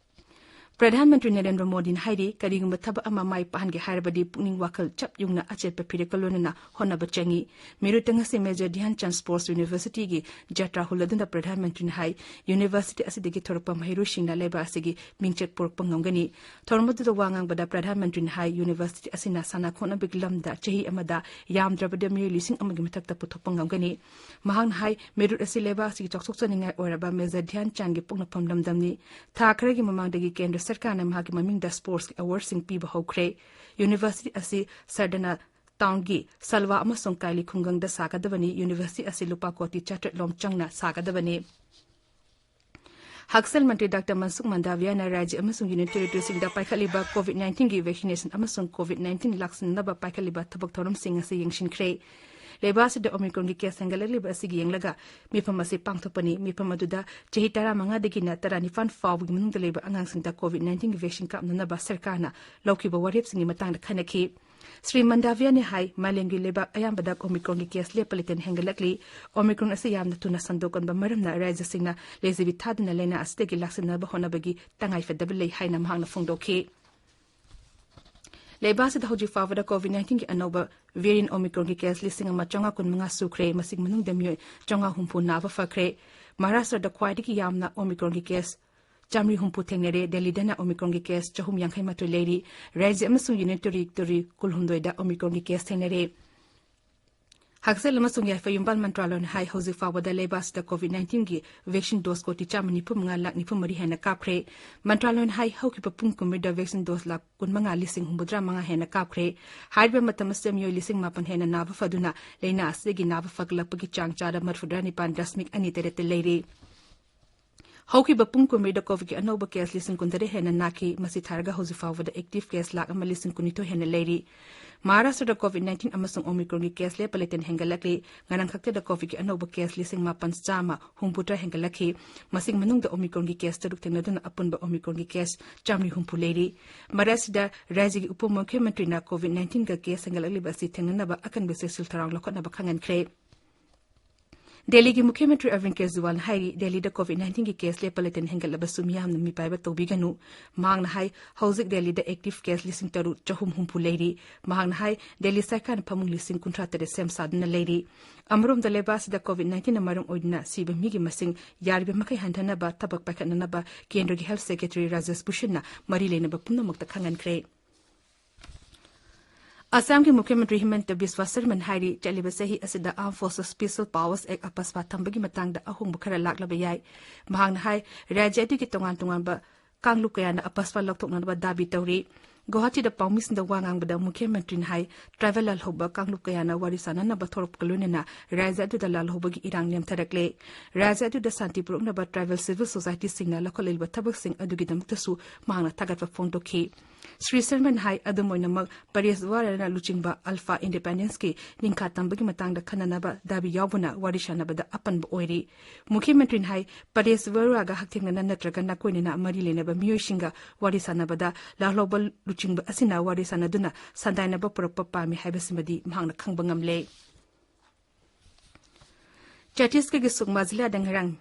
ꯄ꯭ꯔꯙꯥꯟ ꯃꯟꯇ꯭ꯔꯤ ꯅꯔꯦꯟꯗ꯭ꯔ ꯃꯣꯗꯤꯅ ꯍꯥꯏꯔꯤ, ꯀꯔꯤꯒꯨꯝꯕ ꯊꯕꯛ ꯑꯃ ꯃꯥꯏ ꯄꯥꯛꯍꯟꯒꯦ ꯍꯥꯏꯔꯕꯗꯤ ꯄꯨꯛꯅꯤꯡ ꯋꯥꯈꯜ ꯆꯞ ꯌꯨꯡꯅ ꯑꯆꯦꯠꯄ ꯐꯤꯔꯦꯞꯀ ꯂꯣꯏꯅꯅ ꯍꯣꯠꯅꯕ ꯆꯪꯏ꯫ ꯃꯤꯔꯨꯠꯇ ꯉꯁꯤ ꯃꯦꯖꯔ ꯙ꯭ꯌꯥꯟ ꯆꯟꯗ ꯁ꯭ꯄꯣꯔꯠꯁ ꯌꯨꯅꯤꯚꯔꯁꯤꯇꯤꯒꯤ ꯖꯇ꯭ꯔꯥ ꯍꯨꯜꯂꯗꯨꯅ ꯄ꯭ꯔꯙꯥꯟ ꯃꯟꯇ꯭ꯔꯤꯅ ꯍꯥꯏ, ꯌꯨꯅꯤꯚꯔꯁꯤꯇꯤ ꯑꯁꯤꯗꯒꯤ ꯊꯣꯔꯛꯄ ꯃꯍꯩꯔꯣꯏꯁꯤꯡꯅ ꯂꯩꯕꯥꯛ ꯑꯁꯤꯒꯤ ꯃꯤꯡꯆꯠ ꯄꯨꯔꯛꯄ ꯉꯝꯒꯅꯤ꯫ ꯊꯧꯔꯝ ꯑꯗꯨꯗ ꯋꯥ ꯉꯥꯡꯕꯗ ꯄ꯭ꯔꯙꯥꯟ ꯃꯟꯇ꯭ꯔꯤꯅ ꯍꯥꯏ, ꯌꯨꯅꯤꯚꯔꯁꯤꯇꯤ ꯑꯁꯤꯅ ꯁꯥꯟꯅ ꯈꯣꯠꯅꯕꯒꯤ ꯂꯝꯗ ꯆꯍꯤ ꯑꯃꯗ ꯌꯥꯝꯗ꯭ꯔꯕꯗ ꯃꯤꯑꯣꯏ ꯂꯤꯁꯤꯡ ꯑꯃꯒꯤ ꯃꯊꯛꯇ ꯄꯨꯊꯣꯛꯄ ꯉꯝꯒꯅꯤ꯫ ꯃꯍꯥꯛꯅ ꯍꯥꯏ, ꯃꯤꯔꯨꯠ ꯑꯁꯤ ꯂꯩꯕꯥꯛ ꯑꯁꯤꯒꯤ ꯆꯥꯎꯊꯣꯛꯆꯅꯤꯡꯉꯥꯏ ꯑꯣꯏꯔꯕ ꯃꯦꯖꯔ ꯙ꯭ꯌꯥꯟ ꯆꯥꯟꯒꯤ ꯄꯣꯛꯅꯐꯝ ꯂꯝꯗꯝꯅꯤ꯫ ꯊꯥ ꯈꯔꯒꯤ ꯃꯃꯥꯡꯗꯒꯤ ꯀꯦꯟꯗ꯭ꯔ ꯁꯔꯀꯥꯔꯅ ꯃꯍꯥꯛꯀꯤ ꯃꯃꯤꯡꯗ ꯁ꯭ꯄꯣꯔꯠꯁꯀꯤ ꯑꯦꯋꯥꯔꯗꯁꯤꯡ ꯄꯤꯕ ꯍꯧꯈ꯭ꯔꯦ꯫ ꯌꯨꯅꯤꯚꯔꯁꯤꯇꯤ ꯑꯁꯤ ꯁꯔꯗꯅ ꯇꯥꯎꯟꯒꯤ ꯁꯜꯋꯥ ꯑꯃꯁꯨꯡ ꯀꯥꯏꯂꯤ ꯈꯨꯡꯒꯪꯗ ꯁꯥꯒꯗꯕꯅꯤ꯫ ꯌꯨꯅꯤꯚꯔꯁꯤꯇꯤ ꯑꯁꯤ ꯂꯨꯄꯥ ꯀꯣꯇꯤ ꯆꯥꯇ꯭ꯔꯦꯠ ꯂꯣꯝ ꯆꯪꯅ ꯁꯥꯒꯗꯕꯅꯤ꯫ ꯍꯛꯁꯦꯜ ꯃꯟꯇ꯭ꯔꯤ ꯗꯥꯛꯇꯔ ꯃꯟꯁꯨꯈ ꯃꯟꯗꯥꯚꯤꯌꯥꯅ ꯔꯥꯖ꯭ꯌ ꯑꯃꯁꯨꯡ ꯌꯨꯅꯤꯌꯟ ꯇꯦꯔꯤꯇꯣꯔꯤꯁꯤꯡꯗ ꯄꯥꯏꯈꯠꯂꯤꯕ ꯀꯣꯚꯤꯗ ꯅꯥꯏꯟꯇꯤꯟꯒꯤ ꯚꯦꯛꯁꯤꯅꯦꯁꯟ ꯑꯃꯁꯨꯡ ꯀꯣꯚꯤꯗ ꯅꯥꯏꯟꯇꯤꯟ ꯂꯥꯛꯁꯤꯟꯅꯕ ꯄꯥꯏꯈꯠꯂꯤꯕ ꯊꯕꯛ ꯊꯧꯔꯝꯁꯤꯡ ꯑꯁꯤ ꯌꯦꯡꯁꯤꯟꯈ꯭ꯔꯦ꯫ ꯂꯩꯕꯥꯛ ꯑꯁꯤꯗ ꯑꯣꯃꯤꯀ꯭ꯔꯣꯟꯒꯤ ꯀꯦꯁ ꯍꯦꯟꯒꯠꯂꯛꯂꯤꯕ ꯑꯁꯤꯒꯤ ꯌꯦꯡꯂꯒ ꯃꯤꯐꯝ ꯑꯁꯤ ꯄꯥꯡꯊꯣꯛꯄꯅꯤ꯫ ꯃꯤꯐꯝ ꯑꯗꯨꯗ ꯆꯍꯤ ꯇꯔꯥꯃꯉꯥꯗꯒꯤꯅ ꯇꯔꯥꯅꯤꯄꯥꯟ ꯐꯥꯎꯕꯒꯤ ꯃꯅꯨꯡꯗ ꯂꯩꯕ ꯑꯉꯥꯡꯁꯤꯡꯗ ꯀꯣꯚꯤꯗ ꯅꯥꯏꯟꯇꯤꯟꯒꯤ ꯚꯦꯛꯁꯤꯟ ꯀꯥꯞꯅꯅꯕ ꯁꯔꯀꯥꯔꯅ ꯂꯧꯈꯤꯕ ꯋꯥꯔꯦꯞꯁꯤꯡꯒꯤ ꯃꯇꯥꯡꯗ ꯈꯟꯅꯈꯤ꯫ ꯁ꯭ꯔꯤ ꯃꯟꯗꯥꯚꯤꯌꯥꯅ ꯍꯥꯏ, ꯃꯥꯂꯦꯝꯒꯤ ꯂꯩꯕꯥꯛ ꯑꯌꯥꯝꯕꯗ ꯑꯣꯃꯤꯀ꯭ꯔꯣꯟꯒꯤ ꯀꯦꯁ ꯂꯦꯞꯄ ꯂꯩꯇꯅ ꯍꯦꯟꯒꯠꯂꯛꯂꯤ꯫ ꯑꯣꯃꯤꯀ꯭ꯔꯣꯟ ꯑꯁꯤ ꯌꯥꯝꯅ ꯊꯨꯅ ꯁꯟꯗꯣꯛꯀꯟꯕ ꯃꯔꯝꯅ ꯔꯥꯖ꯭ꯌꯁꯤꯡꯅ ꯂꯩꯖꯕꯤ ꯊꯥꯗꯨꯅ ꯂꯥꯏꯅꯥ ꯑꯁꯤꯗꯒꯤ ꯂꯥꯛꯁꯤꯟꯅꯕ ꯍꯣꯠꯅꯕꯒꯤ ꯇꯉꯥꯏꯐꯗꯕ ꯂꯩ ꯍꯥꯏꯅ ꯃꯍꯥꯛꯅ ꯐꯣꯡꯗꯣꯛꯈꯤ꯫ ꯂꯩꯕꯥꯛ ꯑꯁꯤꯗ ꯍꯧꯖꯤꯛ ꯐꯥꯎꯕꯗ ꯀꯣꯚꯤꯗ ꯅꯥꯏꯟꯇꯤꯟꯒꯤ ꯑꯅꯧꯕ ꯚꯦꯔꯤꯌꯟ ꯑꯣꯃꯤꯀ꯭ꯔꯣꯟꯒꯤ ꯀꯦꯁ ꯂꯤꯁꯤꯡ ꯑꯃ ꯆꯥꯝꯃꯉꯥ ꯀꯨꯟꯃꯉꯥ ꯁꯨꯈ꯭ꯔꯦ꯫ ꯃꯁꯤꯒꯤ ꯃꯅꯨꯡꯗ ꯃꯤꯑꯣꯏ ꯆꯥꯝꯃꯉꯥ ꯍꯨꯝꯐꯨ ꯅꯥꯕ ꯐꯈ꯭ꯔꯦ꯫ ꯃꯍꯥꯔꯥꯁꯇ꯭ꯔꯗ ꯈ꯭ꯋꯥꯏꯗꯒꯤ ꯌꯥꯝꯅ ꯑꯣꯃꯤꯀ꯭ꯔꯣꯟꯒꯤ ꯀꯦꯁ ꯆꯥꯝꯃꯔꯤ ꯍꯨꯝꯐꯨ ꯊꯦꯡꯅꯔꯦ꯫ ꯗꯦꯜꯂꯤꯗꯅ ꯑꯣꯃꯤꯀ꯭ꯔꯣꯟꯒꯤ ꯀꯦꯁ ꯆꯍꯨꯝ ꯌꯥꯡꯈꯩ ꯃꯥꯊꯣꯏ ꯂꯩꯔꯤ꯫ ꯔꯥꯖ꯭ꯌ ꯑꯃꯁꯨꯡ ꯌꯨꯅꯤꯌꯟ ꯇꯦꯔꯤꯇꯣꯔꯤ ꯀꯨꯟꯍꯨꯝꯗꯣꯏꯗ ꯑꯣꯃꯤꯀ꯭ꯔꯣꯟꯒꯤ ꯀꯦꯁ ꯊꯦꯡꯅꯔꯦ꯫ ꯍꯛꯁꯦꯜ ꯑꯃꯁꯨꯡ ꯌꯥꯏꯐ ꯌꯨꯝꯕꯥꯜ ꯃꯟꯇ꯭ꯔꯥꯂꯣꯏꯅ ꯍꯥꯏ, ꯍꯧꯖꯤꯛ ꯐꯥꯎꯕꯗ ꯂꯩꯕꯥꯛ ꯑꯁꯤꯗ ꯀꯣꯚꯤꯗ ꯅꯥꯏꯟꯇꯤꯟꯒꯤ ꯚꯦꯛꯁꯤꯟ ꯗꯣꯁ ꯀꯣꯇꯤ ꯆꯥꯝꯃ ꯅꯤꯐꯨ ꯃꯉꯥ ꯂꯥꯈ ꯅꯤꯐꯨ ꯃꯔꯤ ꯍꯦꯟꯅ ꯀꯥꯞꯈ꯭ꯔꯦ꯫ ꯃꯟꯇ꯭ꯔꯥꯂꯣꯏꯅ ꯍꯥꯏ, ꯍꯧꯈꯤꯕ ꯄꯨꯡ ꯀꯨꯟꯃꯔꯤꯗ ꯚꯦꯛꯁꯤꯟ ꯗꯣꯁ ꯂꯥꯈ ꯀꯨꯟꯃꯉꯥ ꯂꯤꯁꯤꯡ ꯍꯨꯝꯐꯨꯇꯔꯥ ꯃꯉꯥ ꯍꯦꯟꯅ ꯀꯥꯞꯈ꯭ꯔꯦ꯫ ꯍꯥꯏꯔꯤꯕ ꯃꯇꯝ ꯑꯁꯤꯗ ꯃꯤꯑꯣꯏ ꯂꯤꯁꯤꯡ ꯃꯥꯄꯟ ꯍꯦꯟꯅ ꯅꯥꯕ ꯐꯗꯨꯅ ꯂꯥꯏꯅꯥ ꯑꯁꯤꯗꯒꯤ ꯅꯥꯕ ꯐꯒꯠꯂꯛꯄꯒꯤ ꯆꯥꯡ ꯆꯥꯗ ꯃꯔꯤꯐꯨꯇꯔꯥ ꯅꯤꯄꯥꯟ ꯗꯁꯃꯤꯛ ꯑꯅꯤ ꯇꯔꯦꯠꯇ ꯂꯩꯔꯤ꯫ ꯍꯧꯈꯤꯕ ꯄꯨꯡ ꯀꯨꯟꯃꯔꯤꯗ ꯀꯣꯚꯤꯗꯀꯤ ꯑꯅꯧꯕ ꯀꯦꯁ ꯂꯤꯁꯤꯡ ꯀꯨꯟꯇꯔꯦꯠ ꯍꯦꯟꯅ ꯅꯥꯈꯤ꯫ ꯃꯁꯤ ꯊꯥꯔꯒ ꯍꯧꯖꯤꯛ ꯐꯥꯎꯕꯗ ꯑꯦꯛꯇꯤꯚ ꯀꯦꯁ ꯂꯥꯈ ꯑꯃ ꯂꯤꯁꯤꯡ ꯀꯨꯟꯅꯤꯊꯣꯏ ꯍꯦꯟꯅ ꯂꯩꯔꯤ꯫ ꯃꯍꯥꯔꯥꯁꯇ꯭ꯔꯗ ꯀꯣꯚꯤꯗ ꯅꯥꯏꯟꯇꯤꯟ ꯑꯃꯁꯨꯡ ꯑꯣꯃꯤꯀ꯭ꯔꯣꯟꯒꯤ ꯀꯦꯁ ꯂꯦꯞꯄ ꯂꯩꯇꯅ ꯍꯦꯟꯒꯠꯂꯛꯂꯤ꯫ ꯉꯔꯥꯡ ꯈꯛꯇꯗ ꯀꯣꯚꯤꯗꯀꯤ ꯑꯅꯧꯕ ꯀꯦꯁ ꯂꯤꯁꯤꯡ ꯃꯥꯄꯟ ꯆꯥꯝꯃ ꯍꯨꯝꯐꯨꯇꯔꯥ ꯍꯦꯟꯒꯠꯂꯛꯈꯤ꯫ ꯃꯁꯤꯒꯤ ꯃꯅꯨꯡꯗ ꯑꯣꯃꯤꯀ꯭ꯔꯣꯟꯒꯤ ꯀꯦꯁ ꯇꯔꯨꯛ ꯊꯦꯡꯅꯗꯨꯅ ꯑꯄꯨꯟꯕ ꯑꯣꯃꯤꯀ꯭ꯔꯣꯟꯒꯤ ꯀꯦꯁ ꯆꯥꯝꯃꯔꯤ ꯍꯨꯝꯐꯨ ꯂꯩꯔꯤ꯫ ꯃꯔꯛ ꯑꯁꯤꯗ ꯔꯥꯖ꯭ꯌꯒꯤ ꯎꯄ ꯃꯨꯈ꯭ꯌ ꯃꯟꯇ꯭ꯔꯤꯅ ꯀꯣꯚꯤꯗ ꯅꯥꯏꯟꯇꯤꯟꯒ ꯀꯦꯁ ꯍꯦꯟꯒꯠꯂꯛꯂꯤꯕ ꯑꯁꯤ ꯊꯦꯡꯅꯅꯕ ꯑꯀꯟꯕ ꯆꯦꯛꯁꯤꯜ ꯊꯧꯔꯥꯡ ꯂꯧꯈꯠꯅꯕ ꯈꯪꯍꯟꯈ꯭ꯔꯦ꯫ ꯗꯦꯜꯂꯤꯒꯤ ꯃꯨꯈ꯭ꯌ ꯃꯟꯇ꯭ꯔꯤ ꯑꯔꯕꯤꯟ ꯀꯦꯖ꯭ꯔꯤꯋꯥꯜꯅ ꯍꯥꯏꯔꯤ, ꯗꯦꯜꯂꯤꯗ COVID nineteen ꯒꯤ case ꯂꯦꯞꯄ ꯂꯩꯇꯅ ꯍꯦꯟꯒꯠꯂꯕꯁꯨ ꯃꯤꯌꯥꯝꯅ ꯃꯤꯄꯥꯏꯕ ꯇꯧꯕꯤꯒꯅꯨ꯫ ꯃꯍꯥꯛꯅ ꯍꯥꯏ, ꯍꯧꯖꯤꯛ ꯗꯦꯜꯂꯤꯗ active case ꯂꯤꯁꯤꯡ ꯇꯔꯨꯛ ꯆꯍꯨꯝ ꯍꯨꯝꯐꯨ ꯂꯩꯔꯤ꯫ ꯃꯍꯥꯛꯅ ꯍꯥꯏ, ꯗꯦꯜꯂꯤ ꯁꯔꯀꯥꯔꯅ ꯐꯃꯨꯡ ꯂꯤꯁꯤꯡ ꯀꯨꯟꯊ꯭ꯔꯥ ꯇꯔꯦꯠ ꯁꯦꯝ ꯁꯥꯗꯨꯅ ꯂꯩꯔꯤ꯫ ꯑꯃꯔꯣꯝꯗ, ꯂꯩꯕꯥꯛ ꯑꯁꯤꯗ COVID nineteen ꯅ ꯃꯔꯝ ꯑꯣꯏꯗꯨꯅ ꯁꯤꯕ ꯃꯤꯒꯤ ꯃꯁꯤꯡ ꯌꯥꯔꯤꯕ ꯃꯈꯩ ꯍꯟꯊꯅꯕ ꯊꯕꯛ ꯄꯥꯏꯈꯠꯅꯅꯕ ꯀꯦꯟꯗ꯭ꯔꯒꯤ Health Secretary ꯔꯥꯖꯦꯁ ꯚꯨꯁꯟꯅ ꯃꯔꯤ ꯂꯩꯅꯕ ꯄꯨꯝꯅꯃꯛꯇ ꯈꯪꯍꯟꯈ꯭ꯔꯦ꯫ ꯑꯁꯥꯝꯒꯤ ꯃꯨꯈ꯭ꯌ ꯃꯟꯇ꯭ꯔꯤ ꯍꯤꯃꯟꯇ ꯕꯤꯁ꯭ꯋ ꯁꯔꯃꯟ ꯍꯥꯏꯔꯤ, ꯆꯠꯂꯤꯕ ꯆꯍꯤ ꯑꯁꯤꯗ Armed Forces Special Powers Act, ꯑꯄꯁꯄꯥ ꯊꯝꯕꯒꯤ ꯃꯇꯥꯡꯗ ꯑꯍꯣꯡꯕ ꯈꯔ ꯂꯥꯛꯂꯕ ꯌꯥꯏ꯫ ꯃꯍꯥꯛꯅ ꯍꯥꯏ, ꯔꯥꯖ꯭ꯌ ꯑꯗꯨꯒꯤ ꯇꯣꯉꯥꯟ ꯇꯣꯉꯥꯟꯕ ꯀꯥꯡꯂꯨꯞ ꯀꯌꯥꯅ ꯑꯄꯁꯄꯥ ꯂꯧꯊꯣꯛꯅꯅꯕ ꯗꯥꯕꯤ ꯇꯧꯔꯤ꯫ ꯒꯨꯋꯥꯍꯥꯇꯤꯗ ꯄꯥꯎꯃꯤꯁꯤꯡꯗ ꯋꯥ ꯉꯥꯡꯕꯗ ꯃꯨꯈ꯭ꯌ ꯃꯟꯇ꯭ꯔꯤꯅ ꯍꯥꯏ, tribal ꯂꯥꯜꯍꯧꯕ ꯀꯥꯡꯂꯨꯞ ꯀꯌꯥꯅ ꯋꯥꯔꯤ ꯁꯥꯅꯅꯕ ꯊꯣꯔꯛꯄꯒ ꯂꯣꯏꯅꯅ ꯔꯥꯖ꯭ꯌ ꯑꯗꯨꯗ ꯂꯥꯜꯍꯧꯕꯒꯤ ꯏꯔꯥꯡ ꯅꯦꯝꯊꯔꯛꯂꯦ꯫ ꯔꯥꯖ꯭ꯌ ꯑꯗꯨꯗ ꯁꯥꯟꯇꯤ ꯄꯨꯔꯛꯅꯕ tribal civil society ꯁꯤꯡꯅ ꯂꯧꯈꯠꯂꯤꯕ ꯊꯕꯛꯁꯤꯡ ꯑꯗꯨꯒꯤꯗꯃꯛꯇꯁꯨ ꯃꯍꯥꯛꯅ ꯊꯥꯒꯠꯄ ꯐꯣꯡꯗꯣꯛꯈꯤ꯫ ꯁ꯭ꯔꯤ ꯁꯔꯃꯟ ꯍꯥꯏ, ꯑꯗꯨꯝ ꯑꯣꯏꯅꯃꯛ, ꯄꯔꯦꯁ ꯋꯥꯔꯥꯅ ꯂꯨꯆꯤꯡꯕ Alpha Independence ꯀꯤ ꯅꯤꯡꯈꯥ ꯇꯝꯕꯒꯤ ꯃꯇꯥꯡꯗ ꯈꯟꯅꯅꯕ ꯗꯥꯕꯤ ꯌꯥꯎꯕꯅ ꯋꯥꯔꯤ ꯁꯥꯅꯕꯗ ꯑꯄꯟꯕ ꯑꯣꯏꯔꯤ꯫ ꯃꯨꯈ꯭ꯌ ꯃꯟꯇ꯭ꯔꯤꯅ ꯍꯥꯏ, ꯄꯔꯦꯁ ꯋꯥꯔꯥꯒ ꯍꯛꯊꯦꯡꯅꯅ ꯅꯠꯇ꯭ꯔꯒ ꯅꯥꯀꯣꯏꯅꯅ ꯃꯔꯤ ꯂꯩꯅꯕ ꯃꯤꯑꯣꯏꯁꯤꯡꯒ ꯋꯥꯔꯤ ꯁꯥꯅꯕꯗ ꯂꯥꯜꯍꯧꯕ ꯂꯨꯆꯤꯡꯕ ꯑꯁꯤꯅ ꯋꯥꯔꯤ ꯁꯥꯅꯗꯨꯅ ꯁꯥꯟꯗꯥꯏꯅꯕ ꯄꯨꯔꯛꯄ ꯄꯥꯝꯃꯤ ꯍꯥꯏꯕꯁꯤꯃꯗꯤ ꯃꯍꯥꯛꯅ ꯈꯪꯕ ꯉꯝꯂꯦ꯫ ꯆꯇꯤꯁꯒꯔꯒꯤ ꯁꯨꯛꯃꯥ ꯖꯤꯂꯥꯗ ꯉꯔꯥꯡ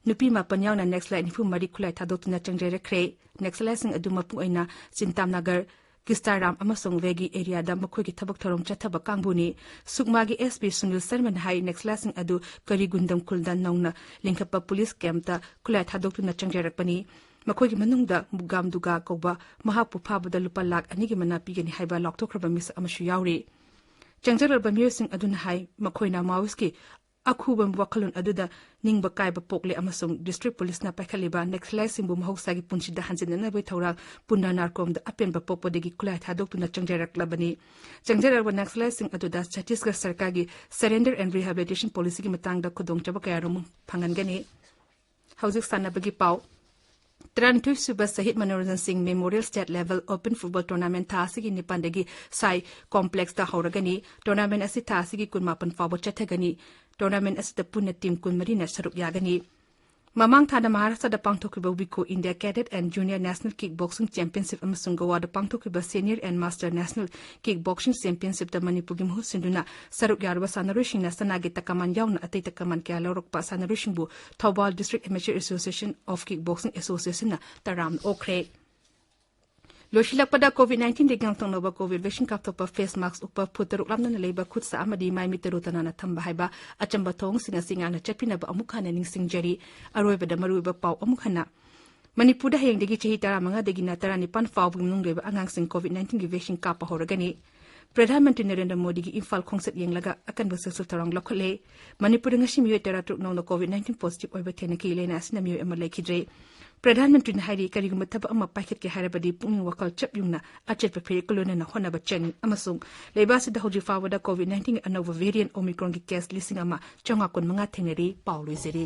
ꯅꯨꯄꯤ ꯃꯥꯄꯟ ꯌꯥꯎꯅ ꯅꯛꯁꯂꯥꯏꯠ ꯅꯤꯐꯨ ꯃꯔꯤ ꯈꯨꯠꯂꯥꯏ ꯊꯥꯗꯣꯛꯇꯨꯅ ꯆꯪꯖꯔꯛꯈ꯭ꯔꯦ꯫ ꯅꯛꯁꯂꯥꯏꯠꯁꯤꯡ ꯑꯗꯨ ꯃꯄꯨꯡ ꯑꯣꯏꯅ ꯆꯤꯟꯇꯥꯝꯅꯒꯔ, ꯀꯤꯁꯇꯥꯔꯥꯝ ꯑꯃꯁꯨꯡ ꯋꯦꯒꯤ ꯑꯦꯔꯤꯌꯥꯗ ꯃꯈꯣꯏꯒꯤ ꯊꯕꯛ ꯊꯧꯔꯝ ꯆꯠꯊꯕ ꯀꯥꯡꯕꯨꯅꯤ꯫ ꯁꯨꯛꯃꯥꯒꯤ SP ꯁꯨꯅꯤꯜ ꯁꯔꯃꯟ ꯍꯥꯏ, ꯅꯛꯁꯂꯥꯏꯠꯁꯤꯡ ꯑꯗꯨ ꯀꯔꯤꯒꯨꯟꯗꯝ ꯈꯨꯜꯗ ꯅꯧꯅ ꯂꯤꯡꯈꯠꯄ ꯄꯨꯂꯤꯁ ꯀꯦꯝꯞꯇ ꯈꯨꯠꯂꯥꯏ ꯊꯥꯗꯣꯛꯇꯨꯅ ꯆꯪꯖꯔꯛꯄꯅꯤ꯫ ꯃꯈꯣꯏꯒꯤ ꯃꯅꯨꯡꯗ ꯃꯨꯒꯥꯝ ꯗꯨꯒꯥ ꯀꯧꯕ ꯃꯍꯥꯛꯄꯨ ꯐꯥꯕꯗ ꯂꯨꯄꯥ ꯂꯥꯈ ꯑꯅꯤꯒꯤ ꯃꯅꯥ ꯄꯤꯒꯅꯤ ꯍꯥꯏꯕ ꯂꯥꯎꯊꯣꯛꯈ꯭ꯔꯕ ꯃꯤꯁꯛ ꯑꯃꯁꯨ ꯌꯥꯎꯔꯤ꯫ ꯆꯪꯖꯔꯛꯂꯕ ꯃꯤꯑꯣꯏꯁꯤꯡ ꯑꯗꯨꯅ ꯍꯥꯏ, ꯃꯈꯣꯏꯅ ꯃꯥꯑꯣꯏꯁꯀꯤ ꯑꯈꯨꯕ ꯋꯥꯈꯜꯂꯣꯟ ꯑꯗꯨꯗ ꯅꯤꯡꯕ ꯀꯥꯏꯕ ꯄꯣꯛꯂꯦ ꯑꯃꯁꯨꯡ district ꯄꯨꯂꯤꯁꯅ ꯄꯥꯏꯈꯠꯂꯤꯕ ꯅꯛꯁꯂꯥꯏꯠꯁꯤꯡꯕꯨ ꯃꯍꯧꯁꯥꯒꯤ ꯄꯨꯟꯁꯤꯗ ꯍꯟꯖꯤꯟꯅꯅꯕꯒꯤ ꯊꯧꯔꯥꯡ ꯄꯨꯟꯅ ꯅꯥꯔꯀꯣꯝꯗ ꯑꯄꯦꯟꯕ ꯄꯣꯛꯄꯗꯒꯤ ꯈꯨꯠꯂꯥꯏ ꯊꯥꯗꯣꯛꯇꯨꯅ ꯆꯪꯖꯔꯛꯂꯕꯅꯤ꯫ ꯆꯪꯖꯔꯛꯂꯕ ꯅꯛꯁꯂꯥꯏꯠꯁꯤꯡ ꯑꯗꯨꯗ ꯆꯇꯤꯁꯒꯔ ꯁꯔꯀꯥꯔꯒꯤ Surrender and Rehabilitation Policy ꯒꯤ ꯃꯇꯥꯡꯗ ꯈꯨꯗꯣꯡꯆꯥꯕ ꯀꯌꯥꯔꯣꯝ ꯐꯪꯍꯟꯒꯅꯤ꯫ ꯍꯧꯖꯤꯛ ꯁꯥꯟꯅꯕꯒꯤ ꯄꯥꯎ꯫ ꯇꯔꯥꯅꯤꯊꯣꯏ ꯁꯨꯕ ꯁꯍꯤꯗ ꯃꯅꯣꯔꯟꯖꯟ ꯁꯤꯡ Memorial State Level Open Football Tournament ꯊꯥ ꯑꯁꯤꯒꯤ ꯅꯤꯄꯥꯟꯗꯒꯤ ꯁꯥꯏ ꯀꯣꯝꯄ꯭ꯂꯦꯛꯁꯇ ꯍꯧꯔꯒꯅꯤ꯫ Tournament ꯑꯁꯤ ꯊꯥ ꯑꯁꯤꯒꯤ ꯀꯨꯟꯃꯥꯄꯟ ꯐꯥꯎꯕ ꯆꯠꯊꯒꯅꯤ꯫ Tournament ꯑꯁꯤꯗ ꯄꯨꯟꯅ team ꯀꯨꯟꯃꯔꯤꯅ ꯁꯔꯨꯛ ꯌꯥꯒꯅꯤ꯫ ꯃꯃꯥꯡ ꯊꯥꯗ ꯃꯍꯥꯔꯥꯁꯇ꯭ꯔꯗ ꯄꯥꯡꯊꯣꯛꯈꯤꯕ Wako India cadet and junior national kick boxing championship ꯑꯃꯁꯨꯡ ꯒꯣꯋꯥꯗ ꯄꯥꯡꯊꯣꯛꯈꯤꯕ senior and master national kick boxing ꯆꯦꯝꯄꯤꯌꯟꯁꯤꯞꯇ ꯃꯅꯤꯄꯨꯔꯒꯤ ꯃꯍꯨꯠ ꯁꯤꯟꯗꯨꯅ ꯁꯔꯨꯛ ꯌꯥꯔꯨꯕ ꯁꯥꯟꯅꯔꯣꯏꯁꯤꯡꯅ ꯁꯅꯥꯒꯤ ꯇꯀꯃꯥꯟ ꯌꯥꯎꯅ ꯑꯇꯩ ꯇꯀꯃꯥꯟ ꯀꯌꯥ ꯂꯧꯔꯛꯄ ꯁꯥꯟꯅꯔꯣꯏꯁꯤꯡꯕꯨ Thoubal district amateur association of kick boxing ꯑꯦꯁꯣꯁꯤꯌꯦꯁꯟꯅ ꯇꯔꯥꯝꯅ ꯑꯣꯛꯈ꯭ꯔꯦ꯫ ꯂꯣꯏꯁꯤꯜꯂꯛꯄꯗ ꯀꯣꯚꯤꯗ ꯅꯥꯏꯟꯇꯤꯟꯗꯒꯤ ꯉꯥꯛꯊꯣꯛꯅꯕ ꯀꯣꯚꯤꯗ ꯚꯦꯛꯁꯤꯟ ꯀꯥꯞꯊꯣꯛꯄ, ꯐꯦꯁ ꯃꯥꯛꯁ ꯎꯞꯄ, ꯐꯨꯠ ꯇꯔꯨꯛ ꯂꯥꯞꯅꯅ ꯂꯩꯕ, ꯈꯨꯠ ꯁꯥ ꯑꯃꯗꯤ ꯃꯥꯏ ꯃꯤꯠ ꯇꯔꯨ ꯇꯅꯥꯟꯅ ꯊꯝꯕ ꯍꯥꯏꯕ ꯑꯆꯝꯕ ꯊꯧꯑꯣꯡꯁꯤꯡ ꯑꯁꯤ ꯉꯥꯛꯅ ꯆꯠꯄꯤꯅꯕ ꯑꯃꯨꯛ ꯍꯟꯅ ꯅꯤꯡꯁꯤꯡꯖꯔꯤ꯫ ꯑꯔꯣꯏꯕꯗ ꯃꯔꯨꯑꯣꯏꯕ ꯄꯥꯎ ꯑꯃꯨꯛ ꯍꯟꯅ꯫ ꯃꯅꯤꯄꯨꯔꯗ ꯍꯌꯦꯡꯗꯒꯤ ꯆꯍꯤ ꯇꯔꯥꯃꯉꯥꯗꯒꯤꯅ ꯇꯔꯥꯅꯤꯄꯥꯟ ꯐꯥꯎꯕꯒꯤ ꯃꯅꯨꯡꯗ ꯂꯩꯕ ꯑꯉꯥꯡꯁꯤꯡ ꯀꯣꯚꯤꯗ ꯅꯥꯏꯟꯇꯤꯟꯒꯤ ꯚꯦꯛꯁꯤꯟ ꯀꯥꯞꯄ ꯍꯧꯔꯒꯅꯤ꯫ ꯄ꯭ꯔꯙꯥꯟ ꯃꯟꯇ꯭ꯔꯤ ꯅꯔꯦꯟꯗ꯭ꯔ ꯃꯣꯗꯤꯒꯤ ꯏꯝꯐꯥꯜ ꯈꯣꯡꯆꯠ ꯌꯦꯡꯂꯒ ꯑꯀꯟꯕ ꯆꯦꯛꯁꯤꯜ ꯊꯧꯔꯥꯡ ꯂꯧꯈꯠꯂꯦ꯫ ꯃꯅꯤꯄꯨꯔꯗ ꯉꯁꯤ ꯃꯤꯑꯣꯏ ꯇꯔꯥꯇꯔꯨꯛ ꯅꯧꯅ ꯀꯣꯚꯤꯗ ꯅꯥꯏꯟꯇꯤꯟ ꯄꯣꯖꯤꯇꯤꯚ ꯑꯣꯏꯕ ꯊꯦꯡꯅꯈꯤ꯫ ꯂꯥꯏꯅꯥ ꯑꯁꯤꯅ ꯃꯤꯑꯣꯏ ꯑꯃ ꯂꯩꯈꯤꯗ꯭ꯔꯦ꯫ ꯄ꯭ꯔꯙꯥꯟ ꯃꯟꯇ꯭ꯔꯤꯅ ꯍꯥꯏꯔꯤ, ꯀꯔꯤꯒꯨꯝꯕ ꯊꯕꯛ ꯑꯃ ꯄꯥꯏꯈꯠꯀꯦ ꯍꯥꯏꯔꯕꯗꯤ ꯄꯨꯛꯅꯤꯡ ꯋꯥꯈꯜ ꯆꯞ ꯌꯨꯡꯅ ꯑꯆꯦꯠꯄ ꯐꯤꯔꯦꯞꯀ ꯂꯣꯏꯅꯅ ꯍꯣꯠꯅꯕ ꯆꯪꯏ ꯑꯃꯁꯨꯡ ꯂꯩꯕꯥꯛ ꯑꯁꯤꯗ ꯍꯧꯖꯤꯛ ꯐꯥꯎꯕꯗ ꯀꯣꯚꯤꯗ ꯅꯥꯏꯟꯇꯤꯟꯒꯤ ꯑꯅꯧꯕ ꯚꯦꯔꯤꯌꯦꯟꯠ ꯑꯣꯃꯤꯀ꯭ꯔꯣꯟꯒꯤ ꯀꯦꯁ ꯂꯤꯁꯤꯡ ꯑꯃ ꯆꯥꯝꯃꯉꯥ ꯀꯨꯟꯃꯉꯥ ꯊꯦꯡꯅꯔꯤ꯫ ꯄꯥꯎ ꯂꯣꯏꯖꯔꯦ꯫